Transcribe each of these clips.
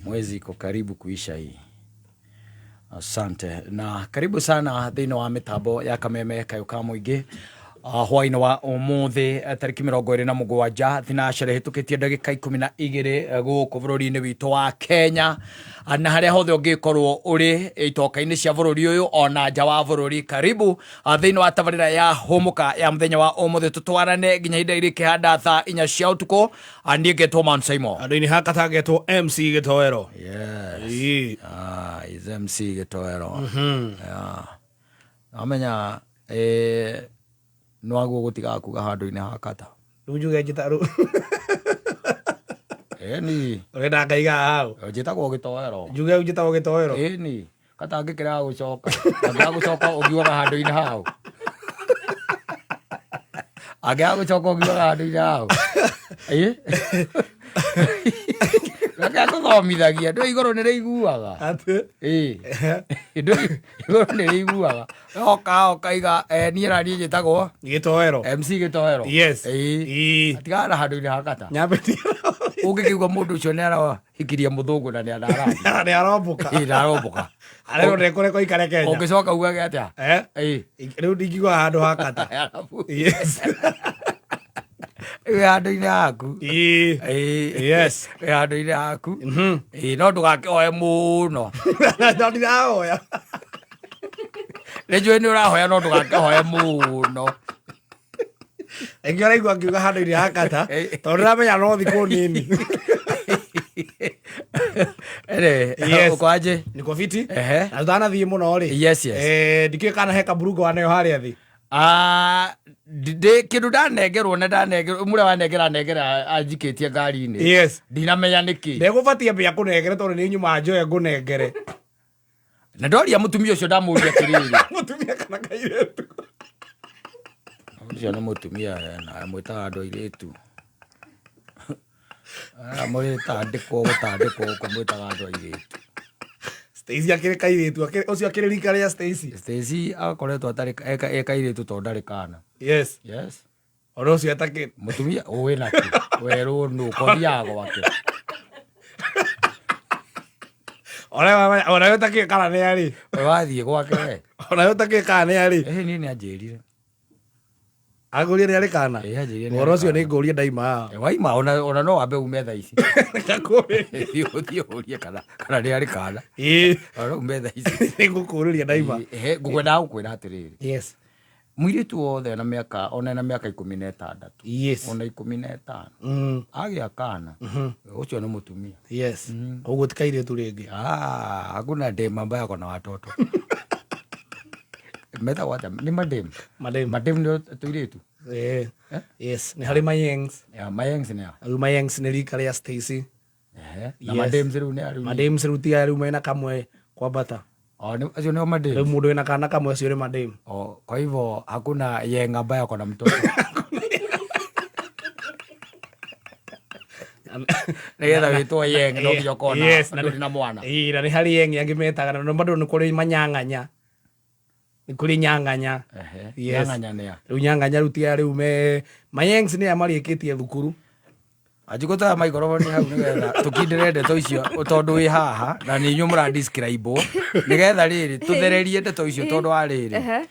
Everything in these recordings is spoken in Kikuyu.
Mwezi iko karibu kuisha hii. Asante na karibu sana thĩinĩ wa mĩtambo ya kameme kayũ ka mũingĩ. Hwainĩ wa ũmũthĩ, tarĩki 27 thinacara ĩhĩtũkĩtie ndagĩka 12, gũkũ bũrũri-inĩ witũ wa Kenya. Na harĩa hothe ũngĩkorwo ũrĩ itoka-inĩ cia bũrũri ũyũ ona nja wa bũrũri, karibu thĩinĩ wa tabarĩra ya Hũmũka ya mũthenya wa ũmũthĩ. Tũtwarane nginya ihinda rĩkĩhanda thaa 4 cia ũtukũ. Niĩ ngetwo Man Simon. Andå-inä haka tangetwo MC Gä toero. Yes. Ĩĩ. Ah, is MC Gĩtoero. Yeah. Namenya nwaguo gũtigaga kuga handũ-inĩ ha kata. Rä u njuge njä ta rä Ĩni. Å renda ngaiga hau? Njĩtagwo Gĩtoero. Njuge njä tagwo Gä toero. Ĩni. Kata angĩkĩrega gũcoka. Angĩaga gũcoka ũngiugaga handũ-inĩ hau. Angĩaga gũcoka ũngiugaga handũ-inĩ hau. Ĩ? Reke akũthomithagia ndũ igũrũ nĩ rĩiguaga. Atä. Ĩ. Ndũ igũrũ nĩ rĩiguaga. Oka ũkaiga, niĩ na niĩ njĩtagwo Gä toero. MC Gĩtoero. Yes. Ĩ. Ĩĩ. Atigana na handũ-inĩ ha kata. Nyambe. Ũngĩkĩigua mũndũ ũcio nĩ arahikirie mũthũngũ na nĩ ararathi. Nä arombå ka. Ĩ, ndarombũka. Arerwo ndekårekwo ikare Kenya. Ũngĩcoka ugage atĩa? Eh? Ĩ. Rä u ndingiuga handå ha kata. Arabu. Yes. Wĩ handũ-inĩ haku. Ĩĩ. Ĩ. Yes. Wĩ handũ-inĩ haku. Ĩ, no ndũgakĩoe mũno. No ndirahoya. Nĩ njũĩ nĩ ũrahoya no ndũgakĩhoe mũno. Ĩngĩ ũraigua ngiuga handũ-inĩ ha kata tondũ ndĩramenya no thikũ nini. Ere, Yes. uko aje? Niko fiti. Ehe. Na tũtanathiĩ mũno rĩ. Yes. Ndikĩũĩ kana he kaburungo waneo harĩa thĩ. Ah, ndĩ kĩndũ ndanengerwo na ndanengerwo mũrĩa wanengera nengera anjikĩtie ngari-inĩ. Ndinamenya nĩkĩ. Ndegũbatie mbĩa kũnengere tondũ nĩ nyuma njoe ngũnengere. Na ndoria mũtumia ũcio ndamũria atĩrĩrĩ. Mũtumia kana kairĩtu? Ũcio nĩ mũtumia na mwĩtaga andũ airĩtu. Aya mũrĩtandĩkwo gũtandĩkwo gũkũ mwĩtaga andũ airĩtu. Stacy akĩrĩ kairĩtu, ũcio akĩrĩ rika rĩa Stacy. Stacy akoretwo atarĩ e kairĩtu tondũ ndarĩ kana. Yes. Yes. Ona ũcio atakĩ. Mũtumia ũĩ nakĩ? Werwo nũ kothiaga gwake. Ona we ũtakĩũĩ kana nĩ arĩ. We wathiĩ gwake we. Ona we ũtakĩũĩ kana nĩ arĩ. Ĩhĩ niĩ nĩ anjĩrire. Angũrie nĩ arĩ kana. Ĩĩ anjĩrire nĩ Ũhoro arĩ ũcio kana. nĩ ngũrie ndaima haha. Waima ona no wambe ume thaa ici. Ngakũrĩria. Thiĩ ũthiĩ ũrie kana nĩ arĩ kana. Ĩĩ. Ona no ume thaa ici. Nĩ ngũkũrĩria ndaima. Ehe, ngũkwendaga gũkwĩra atĩrĩrĩ. Yes. Mũirĩtu wothe ena mĩaka ona ena mĩaka 16. Yes. Ona 15. Agĩa kana. Ũcio nĩ mũtumia. Yes. Koguo ti kairĩtu rĩngĩ. Ah, hakuna dem ambaye ako na watoto. Metagwo atĩa? Nĩ madem. Madem. Madem nĩ tũirĩtu. Eh. Eh? Yes, nĩ harĩ mayengs. Ya, mayengs nĩ a? Rĩu mayengs nĩ rika rĩa Stacy. Ehe. Na Yes. madems rĩu nĩ a rĩu? Madems rĩu tiga rĩu mena kamwe kwambata. Oh, acio nĩo madem. Rĩu mũndũ wĩna kana kamwe acio nĩ madem. Oh, kwa hivyo hakuna yeng ambaye ako na mtoto. Nĩgetha wĩtwo yeng no nginya ũkorwo na Yes, na ndũrĩ na mwana. Ĩĩ, na nĩ harĩ yeng angĩ metaga na bado nĩ kũrĩ manyang'anya. Nĩ kũrĩ nyang'anya. Ehe. Yes. Nyang'anya nĩ a? Rĩu nyang'anya rĩu tiga rĩu me mayengs nĩ aya marĩkĩtie thukuru. Anjikå toya maikoroboni hau nĩgetha tũkindĩre ndeto icio tondũ wĩ haha na nĩ inyuĩ mũra describe nĩgetha rĩrĩ tũthererie ndeto icio tondũ wa rĩrĩ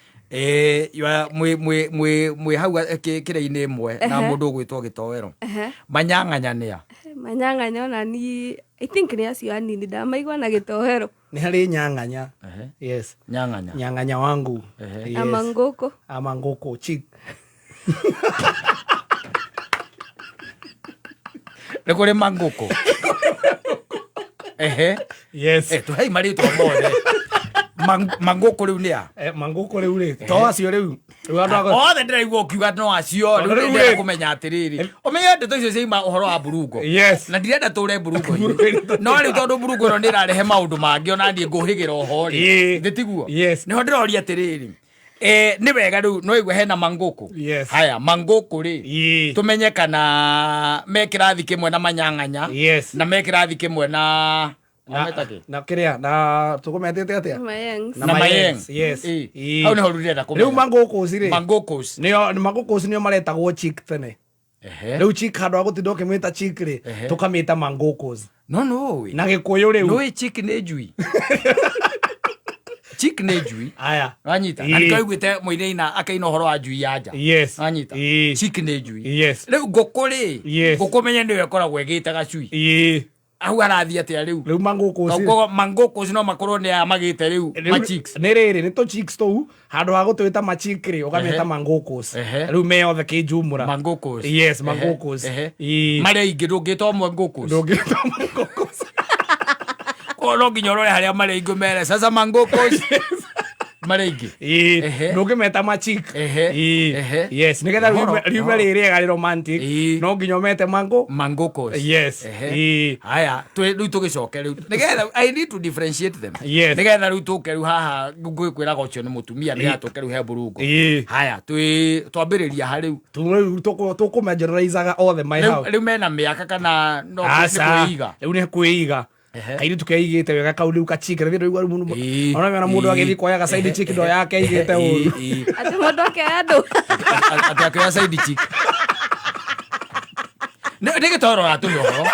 mwĩ hau kĩrĩa-inĩ ĩmwe na mũndũ ũgwĩtwo Gĩtoero. Manyang'anya nĩ a? Manyang'anya ona ni I think nĩ acio anini ndamaigua na Gĩtoero. Nĩ harĩ nyang'anya. Yes. Nyang'anya. Nyang'anya wangu. Yes. Ama ngũkũ. Ama ngũkũ chick. Nĩ kũrĩ mangũkũ. Ehe. Yes. Tũhei marĩtwa mothe. Mangũkũ rĩu nĩ a? Mangũkũ rĩu rĩ, to acio rĩu. Rĩu andũ a Othe ndĩraigua ũkiuga no acio. Tondũ Rĩu rĩu ndĩrenda rĩ- kũmenya atĩrĩrĩ. Ũmenye ndeto icio ciaima ũhoro wa mburungo. Yes. Na ndirenda tũre mburungo-inĩ. No rĩu tondũ mburungo ĩno nĩ ĩrarehe maũndũ mangĩ ona niĩ ngũhĩgĩra oho rĩ. Ĩĩ. Thĩ tiguo? Yes. Nĩho ndĩroria atĩrĩrĩ. Nĩ wega rĩu no igue hena mangũkũ. Yes. Haya, mangũkũ rĩ. Ĩĩ. Tũmenye kana me kĩrathi kĩmwe na manyang'anya. Yes. Na me kĩrathi kĩmwe na na meta kĩ? Na kĩrĩa na tũkũmetĩte atĩa? Mayengs. Na mayengs. Yes. Ĩĩ. Ĩĩ. Hau nĩho rĩu ndĩrenda kũmenya. Rĩu mangũkũs rĩ. Mangũkũs. Nĩo mangũkũs nĩo maretagwo chick tene. Ehe. Rĩu chick handũ ha gũtinda ũkĩmwĩta chick rĩ, Ehe. tũkamĩta mangũkũs. No nũĩ. Na gĩkũyũ rĩu. Nũĩ chick nĩ njui. Chick nĩ njui. Aya. Wanyita. Na nĩkĩo aiguĩte mũinaina akĩina ũhoro wa njui ya nja. Yes. Wanyita. Ĩĩ. Chick nĩ njui. Yes. Rĩu ngũkũ rĩ. Yes. Ngũkũ menye nĩyo ĩkoragwo ĩgĩte gacui. Ĩĩ. Hau arathiĩ atĩa rĩu? Rĩu mangũkũ ci- Koguo mangũkũ no makorwo nĩ aya magĩte rĩu Rĩu- ma chicks. nĩ rĩrĩ nĩ tũ chicks tũu handũ ha gũtwĩta machik rĩ ũkameta Ehe. mangũkũs Ehe. rĩu me othe kĩnjumũra. Mangũkũs. Yes, Ehe, mangũkũs. ehe. Ĩĩ. Marĩa ingĩ ndũngĩta ũmwe ngũkũs. Ndũngĩta mangũkũs. Koguo no nginya ũrore harĩa marĩa ingĩ mere. Sasa mangũkũs. Marĩa ingĩ. Ĩĩ. Ehe. Ndũngĩmeta machik. Ehe. Ĩĩ. Ehe. Yes, nĩgetha Ũhoro, riume ũhoro. rĩ rĩega rĩ romantic Ĩĩ. no nginya ũmete mangũ. Mangũkũs. Yes. Ehe. Ĩĩ. Haya, rĩu tũgĩcoke rĩu. Nĩgetha I need to differentiate them. Yes. Nĩgetha rĩu tũke rĩu haha ngwĩkwĩraga ũcio nĩ mũtumia nĩgetha tũke rĩu he burungo. Ĩĩ. Haya, twambĩrĩria ha rĩu. Rĩu tũkũmageneralizaga othe my Rĩu house. rĩu mena mĩaka kana no nĩ Aca. kwĩiga. Rĩu nĩ kwĩiga. Ehe. Kairĩtu keigĩte wega kau rĩu kachik rĩu rĩu rĩu Ĩĩ. ona mena mũndũ Ĩĩ. agĩthiĩ kuoya ga side Ehe, chick ndo yake aigĩte Ehe, ũru. ĩĩ, ĩĩ. Atĩ mũndũ akĩoya andũ. Atĩ akĩoya side chick. Nĩ gĩtoro ũratũhe ũhoro.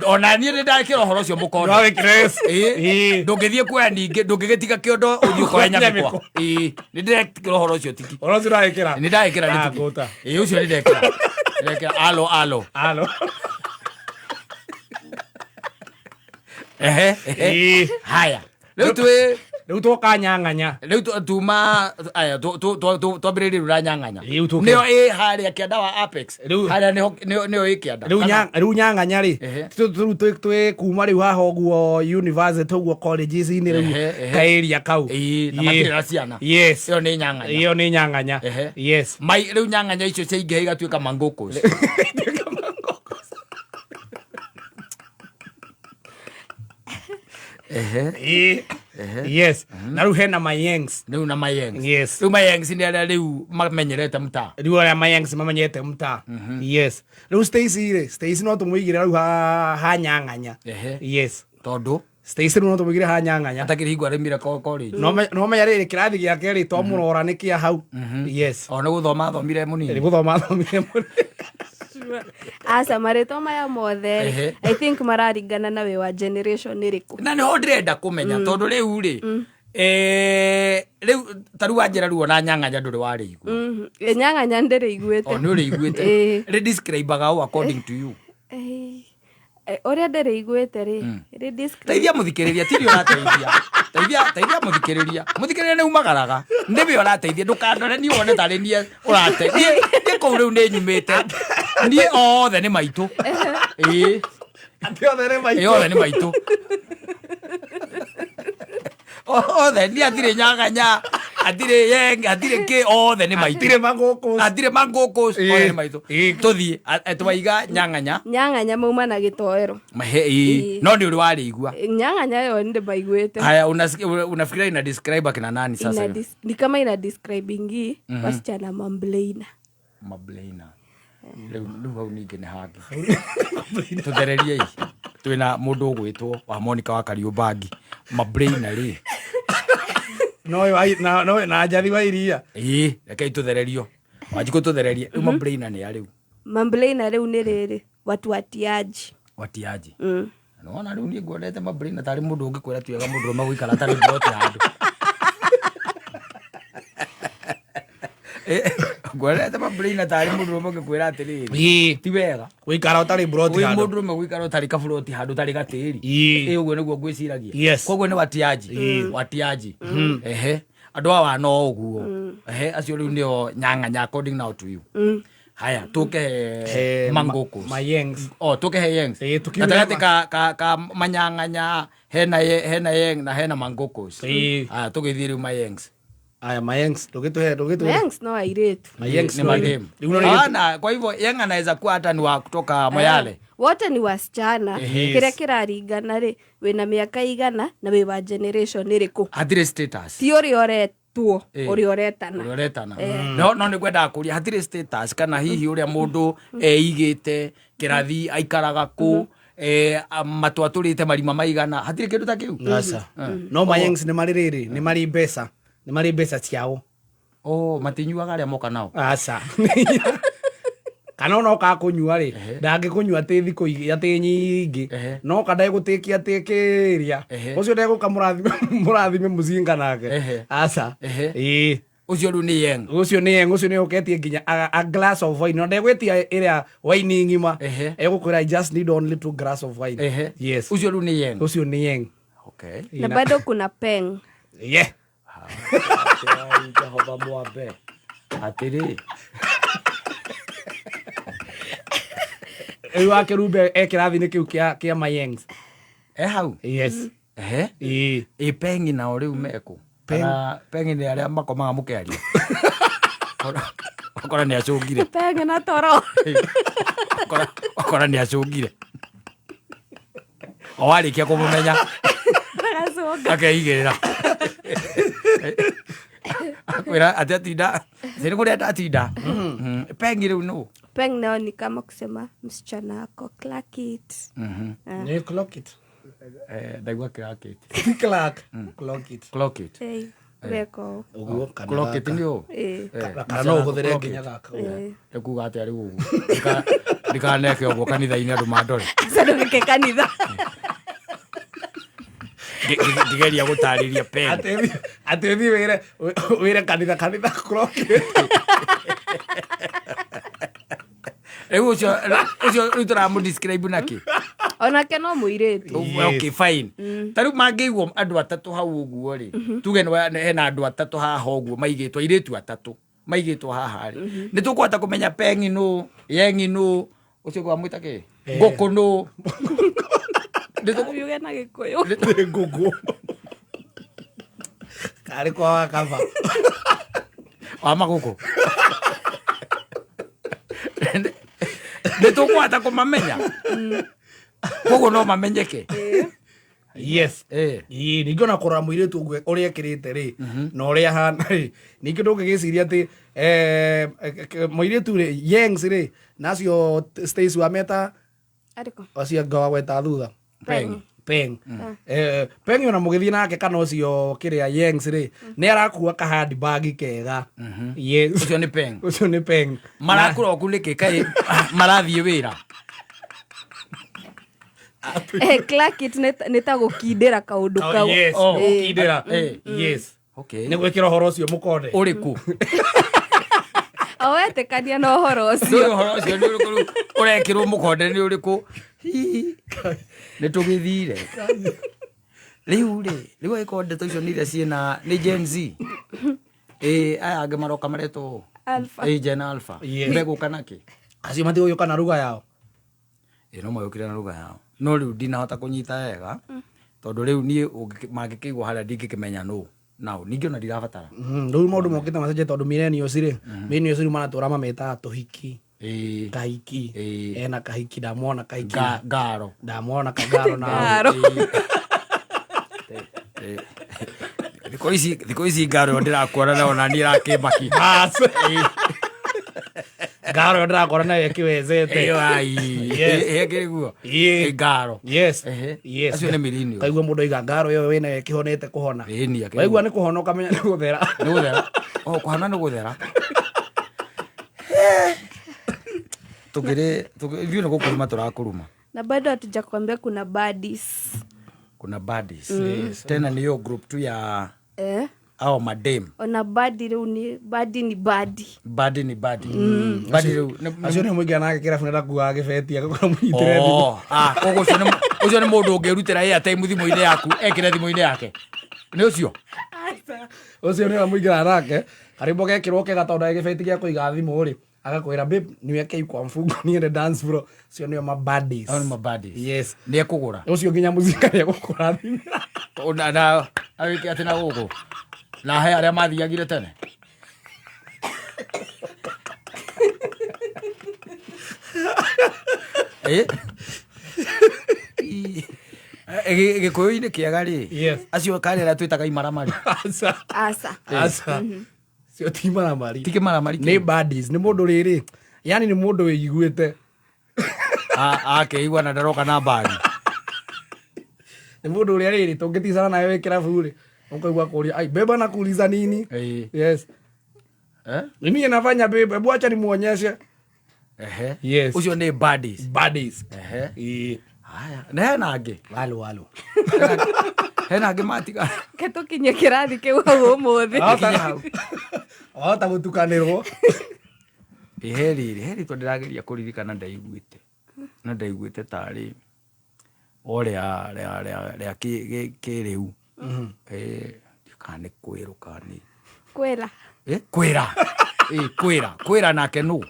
Ona niĩ nĩ ndakĩra ũhoro ũcio mũkondo. Ndwawĩkĩra, yes. Ĩĩ. Ĩĩ. Ndũngĩthiĩ kuoya ningĩ ndũngĩgĩtiga kĩondo ũthiĩ ũkoe nyamĩkwa. Nyamĩkwa. Ĩĩ. Nĩ ndĩrekĩra ũhoro ũcio tiki. Ũhoro ũcio ndawĩkĩra? Nĩ ndawĩkĩra nĩ Ah, tiki. ngũta. Ĩĩ ũcio nĩ ndekĩra. Ndekĩra alo alo. Alo. Ehe. Ehe. Ĩĩ. Haya. Rĩu twĩ Rĩu twoka nyang'anya. rĩu tuma aya twambĩrĩrie rĩu na nyang'anya. Rĩu tũke. Nĩyo ĩ harĩa kĩanda wa Apex. Rĩu- Harĩa nĩho nĩyo ĩ kĩanda. Rĩu Kana- rĩu nyang'anya rĩ Ehe. rĩu twĩ kuma rĩu haha ũguo university ũguo colleges-inĩ rĩu Ehe, ehe. ka area kau. Ĩĩ, na Ĩĩ. matirĩ na ciana. Yes. Ĩyo nĩ nyang'anya. Ĩyo nĩ nyang'anya. Ehe. Yes. Mai rĩu nyang'anya icio ciaingĩha igatuĩka mangũkũs. Ehe. Ĩĩ. Yes. Na rĩu hena mayengs. Rĩu na mayengs. Yes. Rĩu mayengs nĩ arĩa rĩu mamenyerete mtaa. Rĩu arĩa mayengs mamenyete mtaa. Yes. Rĩu Stacy rĩ, Stacy no tũmũigĩre rĩu ha nyang'anya. Ehe. Yes. Tondũ Stacy rĩu no tũmũigĩre ha nyang'anya. atakĩrĩ hingo arĩmire college. No menya rĩrĩ kĩrathi gĩake rĩ twamũrora nĩ kĩa hau. Yes. O nĩ gũthoma athomire Nĩ mũnini. gũthoma athomire mũno. Aca marĩtwa maya mothe Ehe. I think mararingana na wĩ wa generation ĩrĩkũ. Na nĩho ndĩrenda kũmenya tondũ rĩu rĩ rĩu ta rĩu wanjĩra rĩu ona nyang'anya ndũrĩ warĩigua. Nyang'anya ndĩrĩiguĩte. O nĩ ũrĩiguĩte. Ĩĩ. Rĩ describe-aga ũũ according to you. Ĩĩ. Ũrĩa ndĩrĩiguĩte rĩ rĩ describe Teithia mũthikĩrĩria tiri ũrateithia. Teithia teithia mũthikĩrĩria. Mũthikĩrĩria nĩ umagaraga. Nĩwe ũrateithia ndũkandore niĩ wone tarĩ niĩ ũrate. Niĩ niĩ kũu rĩu nĩ nyumĩte. Niĩ othe nĩ maitũ. Ĩĩ. Atĩ othe nĩ maitũ. Ĩĩ othe nĩ maitũ. Othe niĩ hatirĩ nyang'anya, hatirĩ yeng, hatirĩ kĩ, othe nĩ maitũ. Hatirĩ mangũkũ. Hatirĩ mangũkũ, Ĩĩ. othe nĩ maitũ. Ĩĩ. Tũthiĩ twaiga nyang'anya. Nyang'anya mauma na gĩtoero. Mahe ĩĩ. Ĩĩ. No nĩ ũrĩ warĩigua. Nyang'anya yo nĩndĩmaiguĩte. Haya, unafikiria ina describe akina nani sasa? Ina ni kama ina describingi wasichana mambleina. Mablaina. Rĩu rĩu hau ningĩ nĩ hangĩ. Tũthereriei. Twĩna mũndũ ũgwĩtwo wa Monica wa Kariũmbangi. Mablaina rĩ. No ũyũ no na njathi wa iria. Ĩĩ, rekei tũthererio. Wanjikũ tũthererie. Rĩu mablaina nĩ a rĩu. Mambleina rĩu nĩ rĩrĩ watu watiaji. Watiaji. Nĩwona rĩu niĩ nguonete mablaina tarĩ mũndũ ũngĩkwĩra ti wega mũndũ ũrũme gũikara atarĩ mburoti handũ. Nguonete mablaina tarĩ mũndũ ũrũme ũngĩkwĩra atĩrĩrĩ. Ĩĩ. Ti wega. Gũikara ũtarĩ mburoti wĩ handũ. mũndũ ũrũme gũikara ũtarĩ kaburoti handũ ũtarĩ gatĩri. Ĩĩ. Ĩ ũguo nĩguo ngwĩciragia. Yes. Koguo nĩ watiaji. Watiaji. Ehe. Andũ awa no ũguo. Ehe, acio rĩu nĩo nyang'anya according now to you. Haya, tũke he He mangũkũ. Mayengs. O, tũke he yengs. Ĩĩ, tũkiuge Gatagatĩ ka manyang'anya hena hena yeng na hena mangũkũs. Ĩĩ. Haya, tũgĩthiĩ rĩu mayengs. Aya mayengs ndũgĩtũhe ndũgĩtũhe. Mayengs no airĩtu. Mayengs Ni no mademu. Rĩu no rĩu Hapana, kwa hivyo yeng anaweza kuwa hata ni wa kutoka Moyale. Wote ni wasichana. Yes. Kĩrĩa kĩraringana rĩ wĩna mĩaka igana na wĩ wa generation ĩrĩkũ. Hatirĩ status. Ti ũrĩa ũretwo, Ĩĩ. ũrĩa ũretana. Ũrĩa ũretana. No nĩ ngwendaga kũria hatirĩ status kana hihi ũrĩa mũndũ eigĩte kĩrathi aikaraga kũ matũ atũrĩte marima maigana hatirĩ kĩndũ ta kĩu. Aca. No mayengs nĩ marĩ rĩrĩ, nĩ marĩ mbeca. Nĩ marĩ mbeca ciao. Oh, matinyuaga arĩa moka nao. Aca. Kana ona oka kũnyua rĩ, ndangĩkũnyua atĩ thikũ atĩ nyingĩ. No ka ndegũtĩkia atĩ kĩrĩa. Ũcio ndegũka mũrathime mũrathime mũcinga nake. Aca. Ĩĩ. Ũcio rĩu nĩ yeng. Ũcio nĩ yeng, ũcio nĩ ũketie nginya a glass of wine. Na ndegwĩtia ĩrĩa wine ng'ima. Egũkwĩra, "I just need only two glass of wine." Yes. Ũcio rĩu nĩ yeng. Ũcio nĩ yeng. Okay. Na bado kuna peng. Yeah. Ai, Jehova mwambe atĩrĩ. Rĩu wake rumbe e kĩrathi-inĩ kĩu kĩa mayengs. E hau. Yes. Ĩĩ. Ĩ pengi nao rĩu mekũ? Kana pengi nĩ arĩa makomaga mũkĩaria, wakora nĩ acũngire. Peng na toro. Wakora nĩ acũngire o warĩkia kũmũmenya. Agacũnga. Akeigĩrĩra akwĩra atĩ atinda thĩ nĩ kũrĩa ndatinda. Pengi rĩu nũ? Peng nao ni kama kusema msichana ako clock it. Nĩ clock it. Eh, ndaigua clock it. Ti clock. Clock it. Clock it. Hey, weko. Ũguo kana Clock it gaka. nĩ ũ? Eh. Kana no ũhũthĩre nginya gaka. Nĩ kuga atĩa rĩu ũguo? Ndikaneke ũguo kanitha-inĩ andũ mandore. Aca ndũgeke kanitha. Ngĩgeria gũtarĩria peng. Atĩ ũthiĩ wĩre kanitha clock it. Rĩu ũcio rĩu tũramũ describe nakĩ? Onake no mũirĩtu. Okay, fine. Ta rĩu mangĩigwo andũ atatũ hau ũguo rĩ, tuge hena andũ atatũ haha ũguo maigĩtwo, airĩtu atatũ maigĩtwo haha rĩ, nĩ tũkũhota kũmenya pengi nũ, yengi nũ, ũcio ũngĩ wamwĩta kĩ, ngũkũ nũ? Uge na Gĩkũyũ. Nĩ ngũkũ. Karĩ kwa wakaba. Wa magũkũ nĩ tũkũhota kũmamenya, koguo no mamenyeke. Yes. Ĩĩ, ningĩ ona kũrora mũirĩtu ũguo ũrĩa ekĩrĩte rĩ na ũrĩa ahana rĩ, ningĩ ndũngĩgĩciria atĩ mũirĩtu rĩ, yengs rĩ, na acio Stacy wameta. Arĩkũ? Acio anga wagweta thutha. Peng. Peng. Peng ona mũgĩthiĩ nake kana ũcio kĩrĩa yengs rĩ, nĩ arakua ka handbag kega. Yes. Ũcio nĩ peng. Ũcio nĩ peng. Marakũra oku nĩkĩ? Kaĩ marathiĩ wĩra? Clock it nĩ ta gũkindĩra kaũndũ kau. Yes. Oh. Gũkindĩra. Yes. Okay. Nĩ gwĩkĩra ũhoro ũcio mũkonde. Ũrĩkũ? O wetĩkania na ũhoro ndũĩ ũcio. Ũhoro ũcio nĩ ũrĩkũ rĩu ũrekĩrwo mũkonde nĩ ũrĩkũ? Hihi nĩ tũgĩthire rĩu rĩ, rĩu angĩkorwo ndeto icio nĩ iria ciĩna nĩ Gen Z, ĩ aya angĩ maroka maretwo Alpha. Ĩ Gen Alpha. Yes. Megũka nakĩ? Acio matigũgĩũka na ruga yao. Ĩ no magĩũkire na ruga yao, no rĩu ndinahota kũnyita wega tondũ rĩu niĩ mangĩkĩigwo harĩa ndingĩkĩmenya nũ nao, ningĩ ona ndirabatara. Rĩu maũndũ mokĩte macenjetie tondũ millennials rĩ, millennials rĩu maratũra mametaga tũhiki. Kahiki. Ena kahiki, ndamwona kahiki. Ngaro. Ndamwona kangaro na Ngaro. Thikũ ici ngaro ĩyo ndĩrakuona nayo na niĩ ĩrakĩmaki. Bas. Ngaro ĩyo ndĩrakora nayo ĩkĩwezete. Ĩyo ai. Yes. Ĩkĩrĩ guo. Ĩĩ. Ngaro. Yes. Yes. Acio nĩ millennials. Kaigua mũndũ aiga ngaro ĩyo wĩnayo ĩkĩhonete kũhona. Ĩĩ, ni akĩrĩ Waigua nĩ kũhona ũkamenya nĩ gũthera. Nĩ gũthera. Oh, kũhana nĩ gũthera. Tũngĩrĩ ithuĩ nĩ gũkũruma tũrakũruma. Na bado hatujakwambia kuna baddies. Kuna baddies. Tena ni hiyo group tu ya ao madem. Ona baddie rĩu nĩ baddie ni baddie. Baddie ni baddie. Baddie rĩu Acio nĩ mũingĩra nake kĩrabu na ndakuaga gĩbeti agakora mũnyitĩre thimũ. Oh, ah, koguo ũcio nĩ mũndũ ũngĩrutĩra airtime thimũ-inĩ yaku ekĩre thimũ-inĩ yake, nĩ ũcio? Ũcio nĩ ũrĩa mũingĩra nake karĩmbo gekĩrwo kega tondũ ndarĩ gĩbeti gĩa kũiga thimũ rĩ, agakwĩra, "Babe, niweke kwa mfuko niende dance floor." Ũcio nĩo ma baddies. Hao nĩ ma baddies. Yes. Nĩ ekũgũra. Ũcio nginya mũcinga nĩ egũkũrathimĩra. Na awĩke atĩ na gũkũ na he arĩa mathiagire tene. Gĩkũyũ-inĩ kĩega rĩ, Yes. acio karĩ arĩa twĩtaga imaramari? Aca. Aca. Aca, cio ti maramari. Ti kĩmaramari. Nĩ baddies, nĩ mũndũ rĩrĩ, yani nĩ mũndũ wĩiguĩte. Akeigua na ndaroka na mbagi. Nĩ mũndũ ũrĩa rĩrĩ tũngĩticana nawe wĩ kĩrabu rĩ, ũkaigua kũria, "Ai, beba, nakuuliza nini?" Ĩĩ. Yes. Eh? "Mimi nafanya, babe, hebu acha nimuonyeshe." Ehe. Yes. Ũcio nĩ baddies. Baddies. Ehe. Ĩĩ. Haya, na hena angĩ. Walu walu. Hena angĩ matigara. Ke tũkinye kĩrathi kĩu hau ũmũthĩ. Wahota gũtukanĩrwo. Ĩ, he rĩrĩ, he rĩtwa ndĩrageria kũririkana ndaiguĩte. Na ndaiguĩte tarĩ o rĩa rĩa rĩa rĩa kĩrĩu. Eh, kana nĩ kwĩrũ kana nĩ Kwĩra. Eh, kwĩra. Ĩ, kwĩra. Kwĩra nake nũ?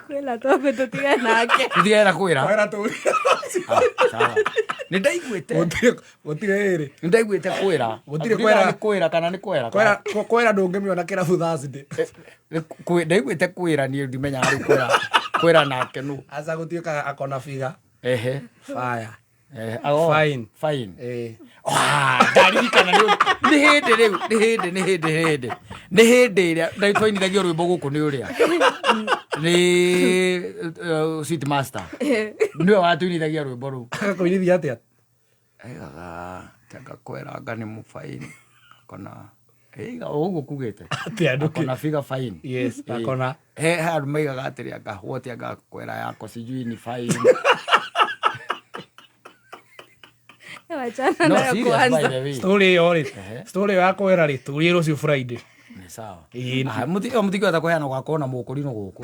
Kwĩra twambe tũtige nake. Tũtigane na kwĩra. Kwĩra tũ. Ah, sawa. Nĩ ndaiguĩte. Gũtirĩ gũtirĩ ĩrĩ. Nĩ ndaiguĩte kwĩra. Gũtirĩ Ndiũĩ kana kwĩra. nĩ kwĩra kana nĩ kwĩra. Kwĩra kwĩra ndũngĩmĩona kĩrabu Thursday. Ndaiguĩte kwĩra niĩ ndimenyaga rĩu kwĩra kwĩra nake nũ. Aca gũtuĩkaga akona figa. Ehe. Fire. Ehe. Oh, Fine. Fine. Ĩĩ. Ah, ndaririkana nĩ nĩ hĩndĩ rĩu nĩ hĩndĩ nĩ hĩndĩ nĩ hĩndĩ nĩ hĩndĩ ĩrĩa twainithagio rwĩmbo gũkũ nĩ ũrĩa nĩ sweet master nĩwe watuinithagia rwĩmbo rũu. Agakũinithia atĩa? Aigaga tanga kweranga nĩ mũbaini akona ĩiga o ũguo kugĩte. Atĩa ndũkĩ? Akona figa fine. Yes, Ĩ. akona. He handũ maigaga atĩrĩ anga wote anga kwera yako sijui ni fine. Wachana No, nayo serious, by kwanza. the way. Story ĩyo rĩ. Story ĩyo ya kwĩra rĩ, tũrie rũciũ Friday. Nĩ sawa. Ĩĩ. Ah, mũtingĩhota kũheana gwakorwo na mũkũrinũ gũkũ.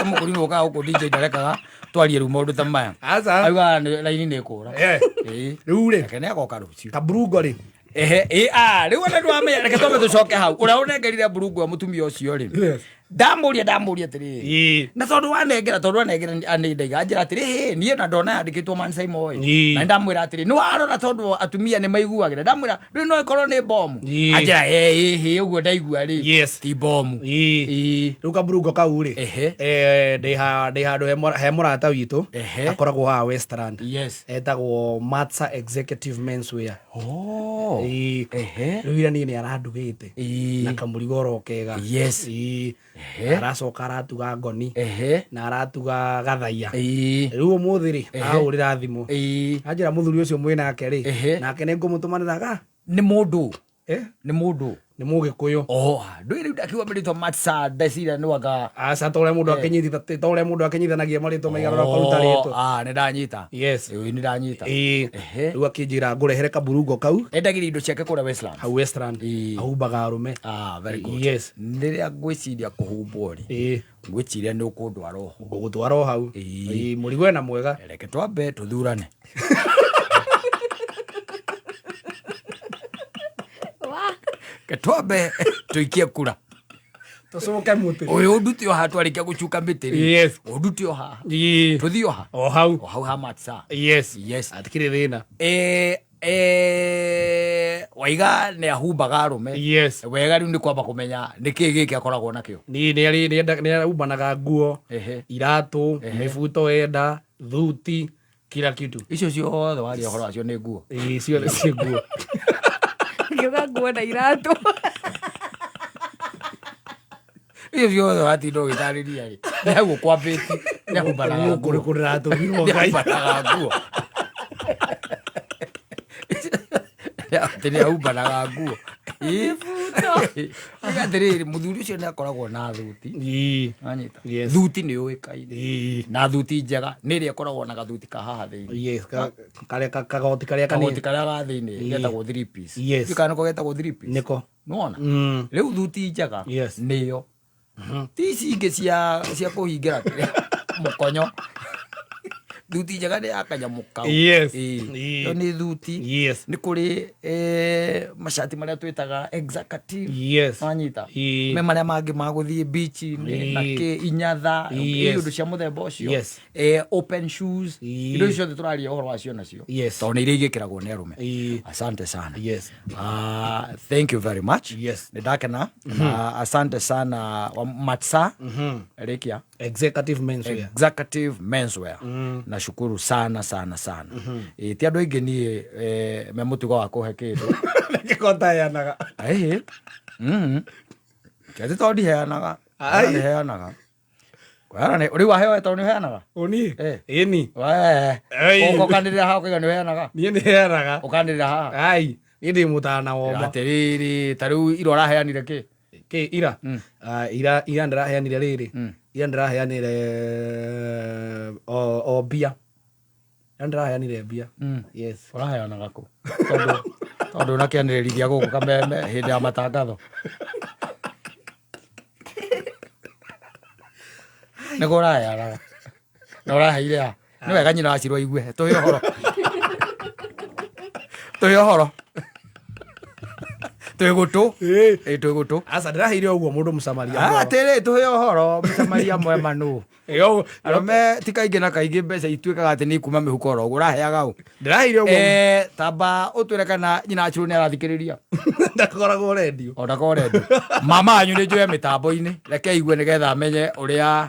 Mũkũrinũ ũkaga gũkũ DJ ndarekaga twarie rĩu maũndũ ta maya. Aca. Augaga raini nĩ ĩkũra. Eh. Ĩĩ. Rĩu rĩ, Reke nĩagoka rũciũ. kaburungo rĩ. Ehe, ĩ, ah, rĩu ona ndwamenya, reke twambe tũcoke hau. Ũrĩa ũnengerire mburungu wa mũtumia ũcio rĩ. Yes. Ndamũria atĩrĩrĩ. Ĩĩ. Na tondũ wanengera tondũ wanengera nĩ ndaiga njĩra atĩrĩ hĩ niĩ na ndona yandĩkĩtwo Mansaimo ĩ. Ĩĩ. Na ndamwĩra atĩrĩ nĩ warora tondũ atumia nĩ maiguagĩra ndamwĩra rĩu no ĩkorwo nĩ bomu. Ĩĩ. Anjĩra ĩ ĩ ũguo ndaigua rĩ. Yes. Ti bomu. Ĩĩ. Ĩĩ. Rĩu kaburungo kau rĩ. Ehe. Eh, ndĩ handũ he mũrata witũ. Ehe. Akoragwo haha Westland. Yes. Etagwo Matsa Executive Menswear. Oh. Ĩĩ. Ehe. Rĩu ira niĩ nĩ arandugĩte. Ĩĩ. Na kamũrigo oro kega. Yes. Ĩĩ. Ehe. Aracoka aratuga ngoni. Ehe. Na aratuga gathaia. Ĩĩ. Rĩu ũmũthĩ rĩ, ahũrĩra thimũ. Ĩĩ. Anjĩra mũthuri ũcio mwĩ nake rĩ, Ehe. nake nĩ ngũmũtũmanĩra ga? Nĩ mũndũ. Eh? Nĩ mũndũ. Nĩ mũgĩkũyũ. Oh, ndũĩ rĩu ndakiuga marĩtwa Matsa ndeciria nĩ wanga. Aca ta ũrĩa mũndũ akĩnyititha ta ũrĩa mũndũ akĩnyitithanagia marĩtwa maigana ũrĩa ũkaruta rĩtwa. Ah, nĩ ndanyita. Yes. Ĩĩ, nĩ ndanyita. Ĩĩ. Ehe. Rĩu akĩnjĩra ngũrehere kaburungo kau Endagĩria indo ciake kũrĩa Westlands. hau Westland. Ĩĩ. Ahumbaga arũme. Ah, very good. Yes. Rĩrĩa ngwĩciria kũhumbwo rĩ, Ĩĩ. ngwĩciria nĩ ũkũndwara oho. Ngũgũtwara o hau. Ĩĩ. Ĩĩ, mũrigo ena mwega. Reke twambe tũthurane. Wa. Reke twambe tũikie kura. Tũcoke mũtĩ. Ũyũ ũndute o haha twarĩkia gũcuka mĩtĩ rĩ. Yes. Ũndute o haha. Ĩĩ. Tũthiĩ o ha. O hau. O hau ha Matsa. Yes. Yes. Hatikĩrĩ thĩna. Waiga nĩ ahumbaga arũme. Yes. Wega rĩu nĩ kwamba kũmenya nĩ kĩĩ gĩkĩ akoragwo nakĩo. Niĩ nĩ arumbanaga nguo, Ehe. iratũ, mĩbuto enda, thuti, kila kitu. Icio ciothe waria ũhoro wacio nĩ nguo. Ĩĩ, ciothe ciĩ nguo. Ngiuga nguo na iratũ. Icio ciothe watinda ũgĩtarĩria rĩ. Nĩ hau ũkwambĩtie. Nĩ ahumbanaga Gũkũ nguo. nĩkuo ndĩratũmirwo Nĩ Ngai. ahumbanaga nguo. Atĩ nĩ ahumbanaga nguo. Ĩĩ. Uga atĩrĩrĩ mũthuri ũcio nĩ akoragwo na thuti. Ĩĩ. Wanyita? Yes. Thuti nĩ yũĩkaine. Ĩĩ. Na thuti njega nĩ ĩrĩa ĩkoragwo na gathuti ka haha thĩinĩ. Yes, karĩa kagoti karĩa kanini. Kagoti karĩa ga thĩinĩ getagwo three piece. Yes. Ndiũĩ kana nĩko getagwo three piece. Nĩko. Nĩwona? Mm. Rĩu thuti njega Yes. nĩyo. Ti ici ingĩ cia kũhingĩra kĩrĩa mũkonyo. Thuti njega nĩ ya kanyamũ kau. Yes. Ĩĩ. Ĩĩ. Ĩyo nĩ thuti. Yes. Nĩ kũrĩ macati marĩa twĩtaga executive. Yes. Wanyita? Ĩĩ. Me marĩa mangĩ ma gũthiĩ beach-inĩ na Ĩĩ. kĩ inyatha Yes. indo cia mũthemba ũcio. Yes. Open shoes. Ĩĩ. Indo icio ciothe tũraria ũhoro wacio nacio. Yes. Tondũ nĩ iria igĩkĩragwo nĩ arũme. Ĩĩ. Asante sana. Yes. Thank you very much. Yes. Nĩ ndakena. Na asante sana wa Matsa. Rikia. Executive menswear. Executive menswear. Nashukuru sana sana sana. Ti andũ aingĩ niĩ me mũtugo wa kũhe kĩndũ. Nĩkĩko Ĩĩ. Ti atĩ tondũ ndiheanaga. Ai. Ndiheanaga. Kũheana nĩ rĩu waheo tondũ nĩ ũheanaga? Ũni? Eh. Ĩni. Wee. Ai. Ũkanĩrĩra haha ũkaiga nĩ ũheanaga. Niĩ nĩheanaga. Ũkanĩrĩra haha. Ai, niĩ ndĩ mũtana woma. Atĩrĩrĩ, ta rĩu ira ũraheanire kĩ? Kä ira? Ah, ira ndĩraheanire rĩrĩ, ira ndĩraheanire o mbia, ira ndĩraheanire mbia, yes. Ũraheanaga kũ? Tondũ ũrakĩanĩrĩrithia gũkũ Kameme hĩndĩ ya matangatho nĩguo ũraheanaga na ũraheire a? Nĩ wega nyina wacirwo aigue. Tũhe ũhoro, tũhe ũhoro, twĩ gũtũ. Ĩ, twĩ gũtũ. Aca, ndĩraheire ũguo mũndũ mũcamaria. Atĩrĩ, tũhe ũhoro, mũcamaria mwema nũ? Arũme ti kaingĩ na kaingĩ mbeca ituĩkaga atĩ nĩ ikuma mĩhuko oro ũguo. Ũraheaga ũ? Ndĩraheire ũguo. Tamba ũtwĩre kana nyina wacirwo nĩ arathikĩrĩria. Ndakoragwo rendio. Ona korendi mama wanyu nĩ njũe mĩtambo-inĩ, reke aigue nĩgetha amenye ũrĩa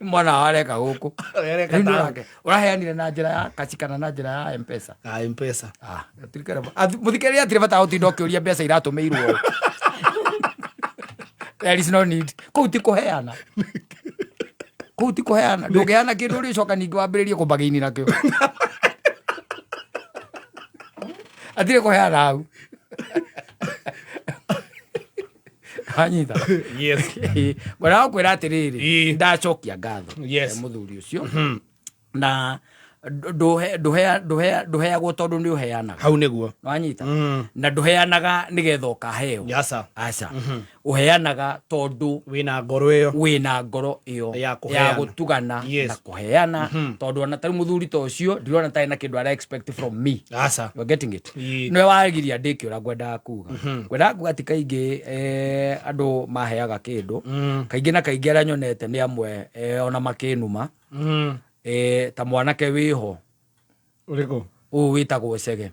mwana wao areka gũkũ. Ũrĩa areka. Rĩu nĩ taũni. Ũraheanire na njĩra ya kaci kana na njĩra ya Mpesa? Ah, Mpesa. Ah, mũthikĩrĩria atirĩ bata gũtinda ũkĩũria mbeca iratũmĩirwo. There is no need. Kũu ti kũheana, kũu ti kũheana. Ndũngĩheana kĩndũ ũrĩcoka ningĩ wambĩrĩrie kũmbagĩini nakĩo. Atirĩ kũheana hau, anyita. Yes. Ngwendaga gũkwĩra atĩrĩrĩ, ndacokia ngatho mũthuri ũcio na ndũheagwo tondũ nĩ ũheanaga. Hau nĩguo. Wanyita? Na ndũheanaga nĩgetha ũkaheo. Aca. Aca, ũheanaga tondũ wĩna ngoro ĩyo. Wĩna ngoro ĩyo Ya ya kũheana. gũtugana na kũheana, tondũ ona tarĩu mũthuri ta ũcio ndirona tarĩ na kĩndũ ara expect from me. Aca. You are getting it? Ii. Nĩwe wagiria ndĩkĩũra. Ngwendaga kuga ti kaingĩ andũ maheaga kĩndũ. Kaingĩ na kaingĩ arĩa nyonete nĩ amwe ona makĩnuma ta mwanake wĩho. Ũrĩkũ? Ũyũ wĩtagwo Cege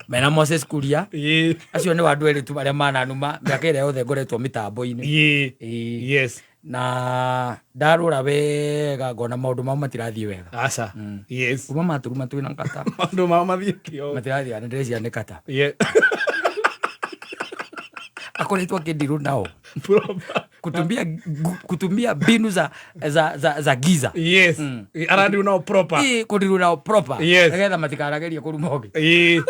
mena Moses Kuria. Acio nĩ andũ erĩ tu arĩa mananuma mĩaka ĩrĩa yothe ngoretwo mĩtambo-inĩ. Ĩĩ. Na ndarora wega ngona maũndũ mao matirathiĩ wega. Aca, yes. Kuma maturuma twĩna kata. Maũndũ mao mathiĩte o Matirathiĩ wega, ndĩreciria nĩ kata akoretwo akĩndirũ nao. Proper. Kutumia mbinu za giza. Yes, arandiu nao proper. Ĩ, kũndirũ nao proper. Nĩgetha matikanagerie kũruma ũngĩ.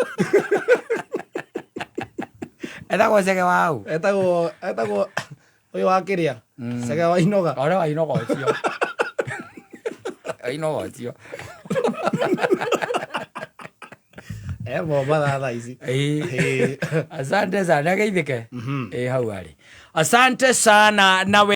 Etagwo Cege wau. Etagwo ũyũ wa kĩrĩa, Cege wa Inoga. Ũrĩa wa Inoga ũcio, wa Inoga ũcio. E Mombatha thaa ici. Ĩĩ. Ĩĩ. Asante sana, ageithĩke. Ĩ, hau arĩ, asante sana nawe.